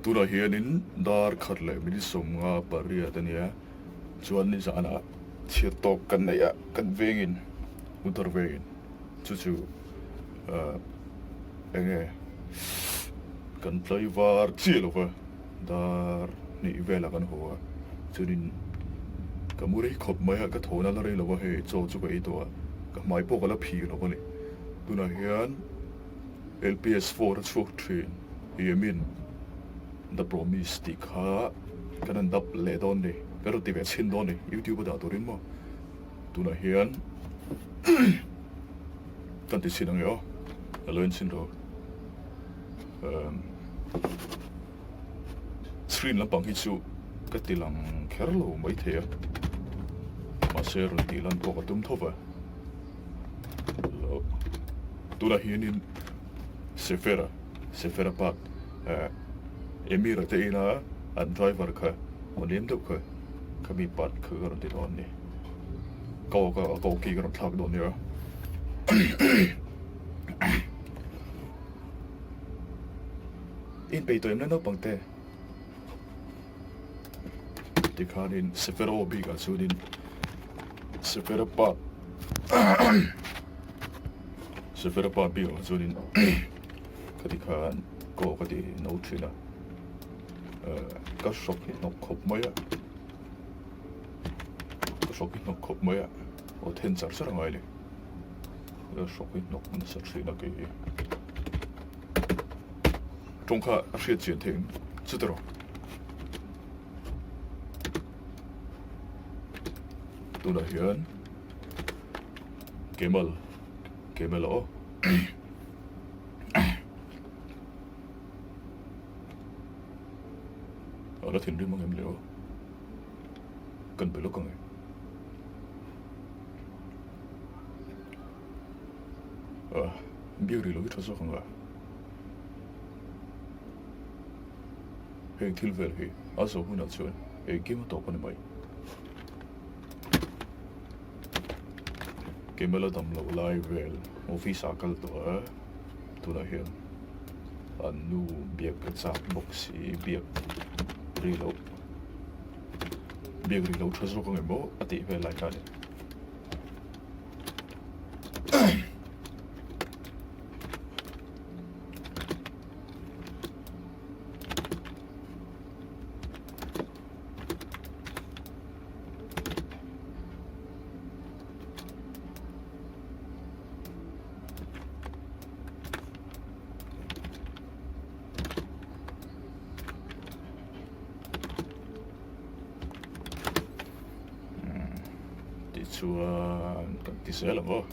Tunah hianin dar khat leh minute 58 a nia, chuan nizanah chhiat tawk kan neih a, kan vengin motor vengin chu chu ahh eng nge kan tlaivar chiah lo va dar hnih velah kan haw a, chuanin ka mu rei khawp mai a, ka thawn a la rei lo va hei chaw chu ka ei tawh a, ka hmai pawh ka la phih lo a ni, tunah hian. LPS 4 a chhuak thin Yemin The Promise tih kha kan han dap leh dawn ni, kan rawn ti ve chhin dawn ni YouTube a dah turin maw tunah hian kan ti chhin ang e aw a lo en chhin rawh screen lampang hi chu ka ti lang kher lo maithei a mahse rawn tih lan pawh ka tum tho va. Tunah hianin Sefera, Sefera Park, eh Emira te ina an driver kha aw liam deuh kha khami part kha ka rawn ti dawn a ni. Ka aw ka aw ki ka rawn thlak dawn nia. Inpeih tawh em le naupang te? Tikhanin Sefera aw bikah chuanin Sefera pa Sefera pa bikah chuanin ka ti khan ka aw ka ti no thin a eh ka hrawk hi hnawk khawp mai a ka hrawk hi hnawk khawp mai a aw then char char a ngai a ni ka hrawk hi hnawk nasa thin a kei hi. Tawng kha a hriat chian theih ang chu tawh. Tunah hian Kemal Kemal aw a la thinrim ang em le aw kan be lawk ang e. Biak rih lo hi tha zawk ang a, heng thil vel hi a zawh hunah chuan engkim a tawp a ni mai. Keimah la dam loh lai vel office ah kal tawh a, tunah hian an nu biak ka chak bawk si biak rih loh biak rih loh tha zawk ang em aw a tih vel lai kha a ni. Tichuan kan ti zel ang aw.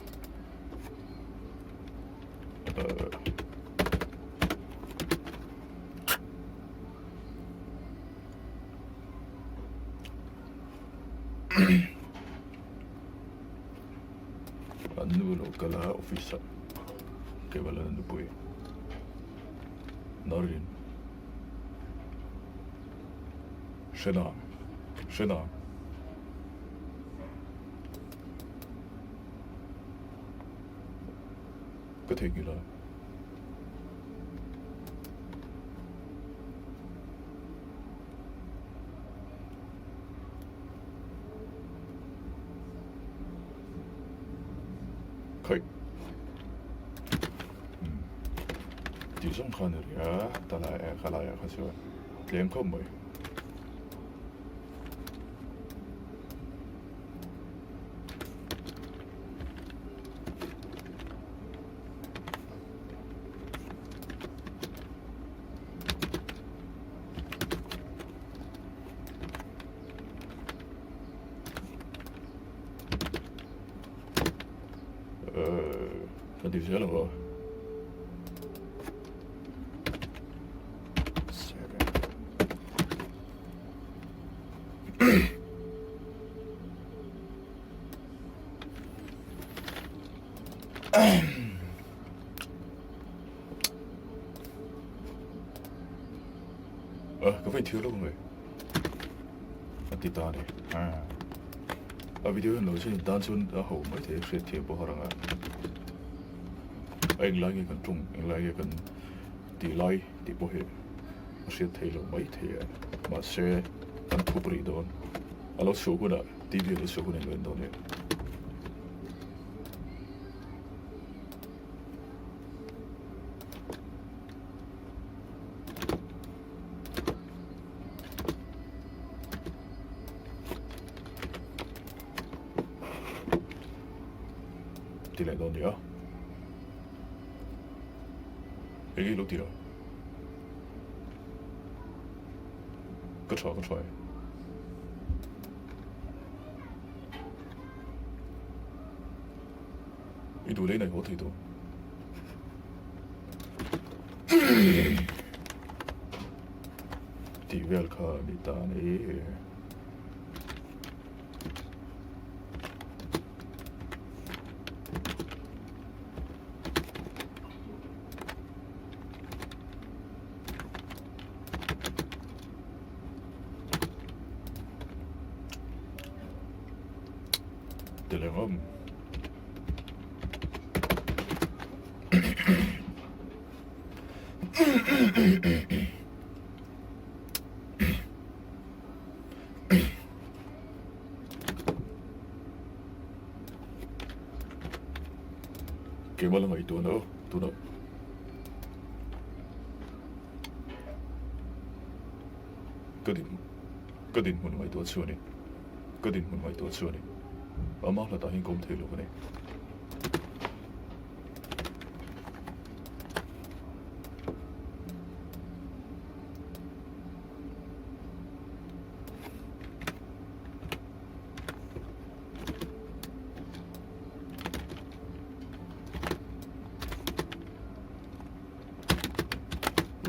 An nu lo kal a office ah keimah la nupui Narin. Hre nang, hre nang. Ka theihnghilh a. Khaih. Tih zawng khan a ri a, talai ah kha laiah kha chuan tlem khawp mai. Ka ti zel ang aw. Ka va inthiar lo mai a ti ta a ni. A video hian lo chuan tan chuan a ho mai thei a hriat thiam pawh a har ang a. A englai nge kan ṭawng englai nge kan tih lai tih pawh hi. A hriat theih loh mai thei e. Mahse, kan thup rih dawn. A lo chhuah hunah TV a lo chhuah hunah in lo en dawn e. Ti leh dawn nia. Eng nge i lo tih a? Ka tha ka tha e. I duh leh in a i haw thei tawh. Tih vel kha a ni ta a ni. Telengam. Keimah la ngaihtuah na tunah ka din ka dinhmun ngaihtuah chu a ni ka dinhmun ngaihtuah chu a ni ama hlatah hian ka awm thei lo a ni.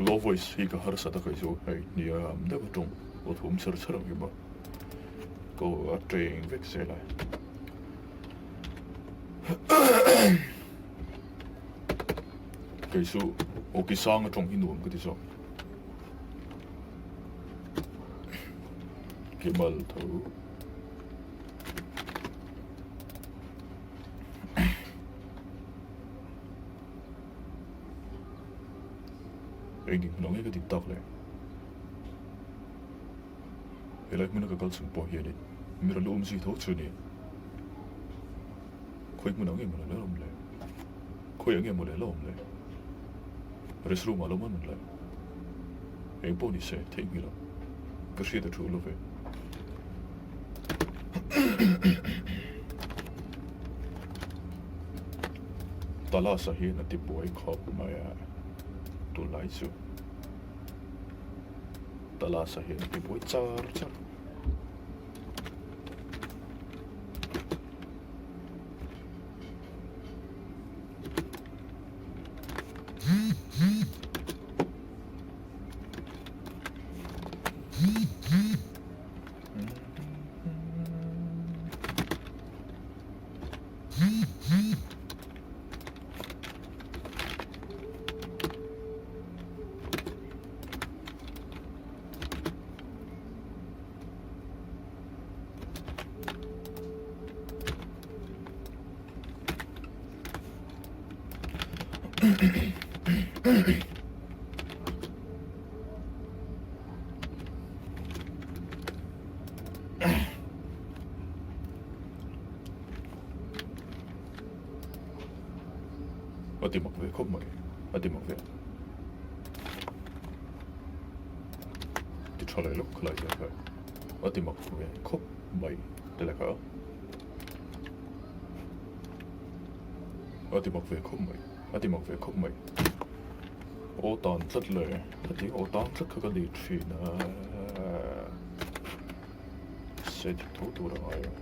Low voice hi ka harsa tak chu hei hniam deuh atawng aw thum chher chher ang hi maw ka aw a teng vek zel a. Kei chu aw ki sang atawng hi nuam ka ti zawk. Kemal tho. Eng hmun ang nge ka dik tak le? Helai hmuna ka kal chung pawh hianin mi rawn awm zui tho chu a ni. Khawi hmun ang nge mawle la awm le? Khawi ang nge mawle la awm le? Restroom ah lo man le? Eng pawh ni se theihnghilh a ka hriat a thu lo ve. Talasa hian a ti buai khawp mai a, tunlai chu Talasa hian a ti buai char char. A ti mak ve khawp mai, a ti mak ve. Ti tha leh lawk khalai hian kha a ti mak ve khawp mai te leh kha. A ti mak ve khawp mai, a ti mak ve khawp mai. Aw tan tlat le, hetiang aw tan tlat kha ka ni thin a. Se dik tho tur a ngai a.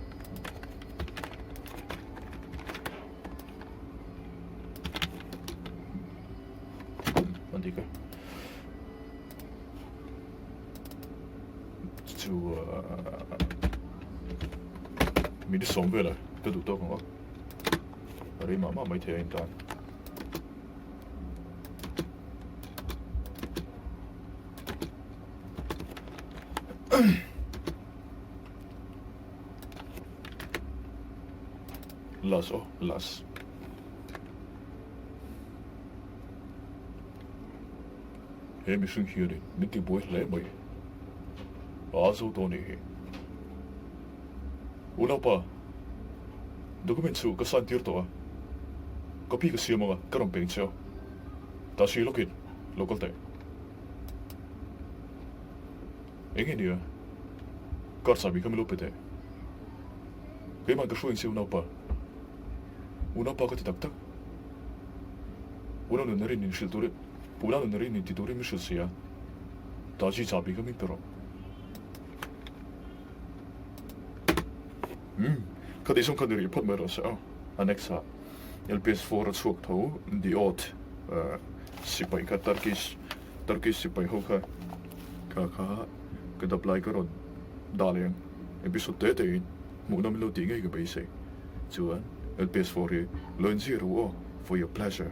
A dik e. Chu minute sawm vel a ka duh tawk ang a. A rei mah mah maithei a intan. Las aw las. He mihring hianin min tibuai hle mai. A zo dawn nih hi. Unaupa, document chu ka sign tir tawh a, copy ka siam anga ka rawn peng che a, tah si lawkin lo kal teh. Eng nge nia? Car chahbi kha min lo pe teh. Keimah ka hruai ang che unaupa. Unaupa ka ti tak tak. Unau nunna rin in hrilh turin, unau nunna rin in ti turin min hrilh si a, Taji chahbi kha min pe rawh. Umm, kha tih zawng kha ni rih phawt mai rawh se aw. Annex ah LPS 4 a chhuak tho, The Oath sipai kha Turkish Turkish sipai ho kha kha kha ka dap lai ka rawn dah leh ang episode te te in hmuhnawm in lo tih ngei ka beisei. Chuan LPS 4 hi lo inzir ru aw for your pleasure.